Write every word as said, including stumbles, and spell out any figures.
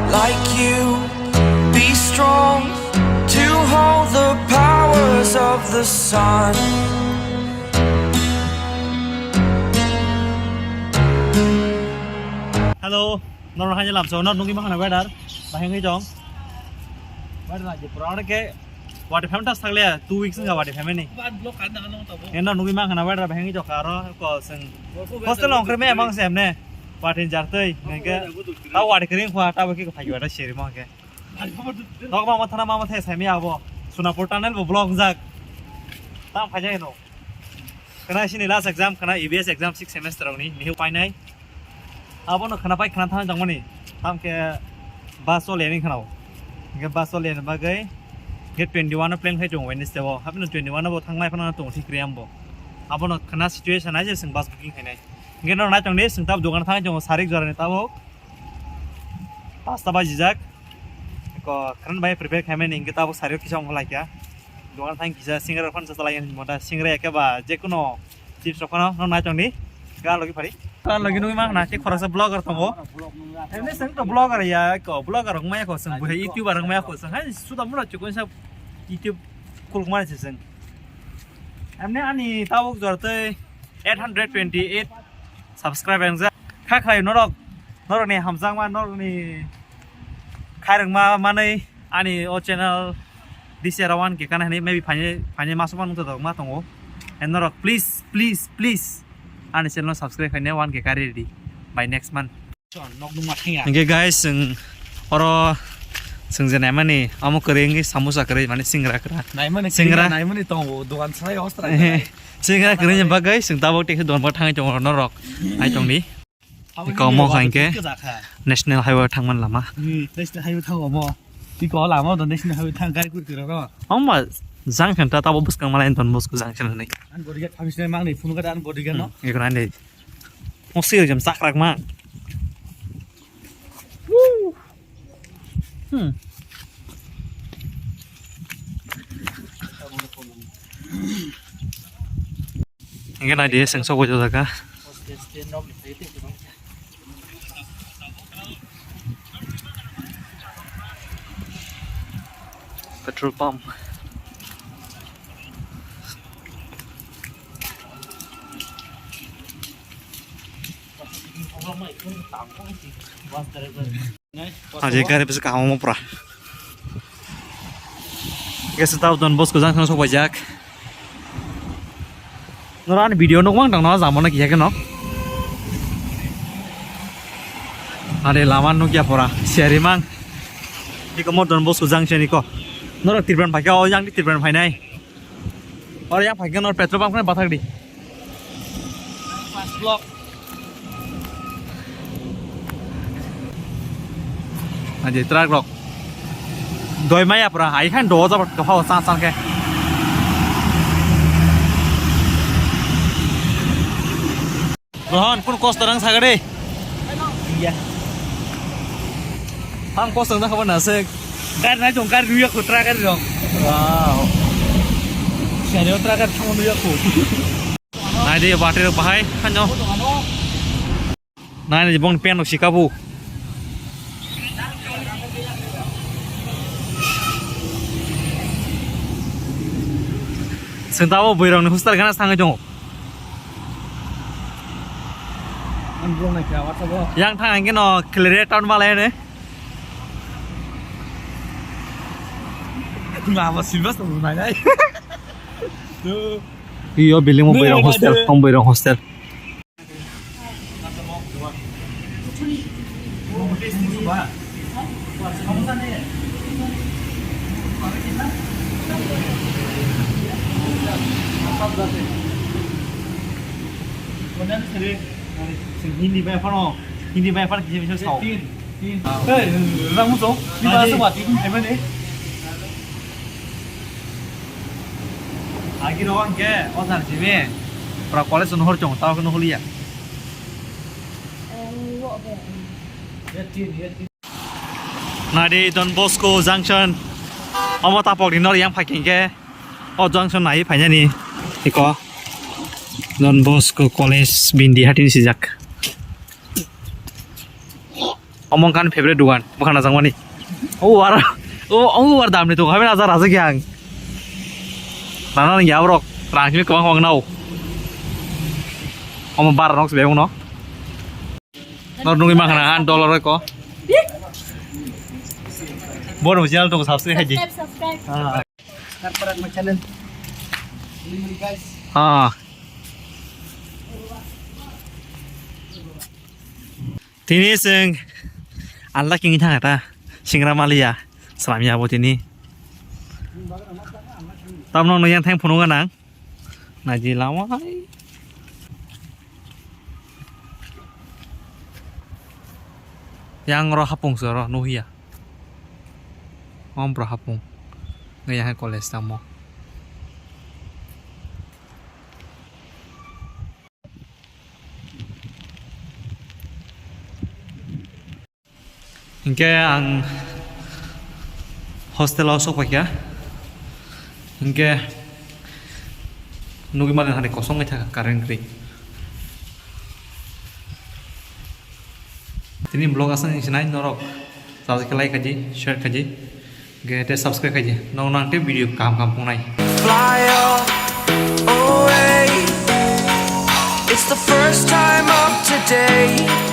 Like you, be strong to hold the powers of the sun. Hello, norok haini lamso, norok nugwi mankha na weather, bahai wngwi tong. Weather nai di pura, oro khe watwi phaima ta sakle, two weeks wngkha watwi phaimani. Eno nugwi mankha na weather bahai wngwi tongkha, aro ko chwng hostel ongkhorwi maya mang se emne, watwi jartwi, hwnkhe ta watwi kwrwi wngkha, ta bo khe phai watwi seri mankhe. Nok ma mathana ma mathe saimaya abo, Sonapur tunnel bo block wngjak. Tam phaijak eno. Khna sini last exam, khna E B S exam six semester rokni, mihu painai. Abono khna pai khna thang jangmani. Tamkhe bus chole ni khna. Hingke bus chole ni bagwi gate twenty one o plan khai tongo Wednesday o. Hapno twenty one o bo thangnai phano tongo thik re ambo. Abono khna situation ai je chwng bus booking khainai. Hingke no nai tongdi chwng tab dogan thang tongo sarik jora ni tabuk. Pasta bajijak. Ko khna bai prepare khaimani hingke tabuk sarik kisa ongkha laikha. Dogan thang kisa singra rok phano cha chalai mota singra eke ba jekuno chips rok phano no nai tongdi. Ga logi phari. Ga logi nugwi mankha na khe khoroksa vlogger tongo. Emni chwng to vlogger ya ko vlogger rok maya ko chwng buhi YouTuber rok maya ko chwng hai suda mura chukun sa YouTube kuluk mani se chwng. Emni ani tabuk jor tei eight hundred twenty eight subscriber wngjak. Kha khlai norok, norokni hamjakma, norokni khairokma manwi ani o channel D C R one K kana hinwi maybe phaini, phaini masukma nukjak ma tongo. And norok please, please, please ani channel no subscribe khaina one K kari ready by next month. Nok nungma thangya. Hingke guys, chwng oro chwng je naimani amo kwrwi wngwi samosa kwrwi mane singra kwra. Naimani singra. Singra. Naimani tongo dogan sai ostra. Singra kwrwi ni bagwi chwng tabuk tekhe dogan bo thangwi tongo norok. Ai tongdi. Iko mo khain ke National Highway thangman lama. National Highway thango mo. Iko lama do National Highway thang gari kuri kira ro. Amba junction ta tabo bwskang malai Don Bosco junction hinwi. An gori ga thamis nai mang ni phone ga an gori ga no. Iko nai. Mo sir jam sakrak ma. Hmm. Hingke nai di, chwng sokbai jaga. Petrol pump. Aje gari bwswk kaham omo pura. Gas tao Don Bosco junction sokbaijak. Nora ani video nukmang tang no jamo na kiya keno. Are lama nukya pura siarimang. Iko mo Don Bosco junction iko. Nora Tripura phaikha o yang di Tripura phainai. Oro yang phaikhe nor petrol pump kheno bathak di. First block. Aje truck rok. Doi maya pura, ai khan do jabot kaphao san san khe. Rohan, kun kosto rang sagade? Iya. Ang kosto na khabar nasik. Gari nai dong, gari nuya ko, truck gari dong. Wow. Sari o truck gari thang nuya ko. Nai de battery rok bahai, hanyo. Nai de bong pen rok sikabu. Sentabo boirong ni hostel gana sangwi dong. Ang vlog naikha, WhatsApp o. Yang thang hingke no Khilire town malai ne. Nga abo silva sa nai nai. Tu. Iyo building mo boirong hostel, hostel. Hindi bai phano, hindi bai phano kisi bisa sao. Hey, rang muso, hindi ba sa mati, hindi ba ni. Agi ro ang ke, o sar jibe. Pra college no hor chong, tao no holia. Nadi Don Bosco Junction. Omo tapok ni nor yang phaking ke. O junction nai phainani. Iko. Don Bosco College Bindi Hati ni sijak. Omo wngkha ani favorite dogan, bwkhana jangmani. O war, o, o war damni tongo, habi raja, raja khe ang. Nana nang ya borok, rang simi kwbang kwbang nao. Omo bar nok se bebak no. Nor nungwi makhana, han dollar ko. Bono channel tongo, subscribe khaidi. Subscribe, subscribe. Ah. Subscribe for my channel. Guys. Ah. Tini chwng unlucky wngwi thangkha ta, singra maliya, slamya bo tini. Tamno nung yang thang phunuk gwnang. Naidi lama hai. Yang ro hapung se ro nuhiya. Om bro hapung. Nge yang college tamo. Hinkhe ang hostel o sok paikha. Hinkhe nugwi mani hani kosong wngkha current ri. Tini vlog aswk wngwi sinai norok. Subscribe like khaidi, share khaidi, ge te subscribe khaidi. Nong nang te video kaham kaham pungnai. Fly away. It's the first time of today.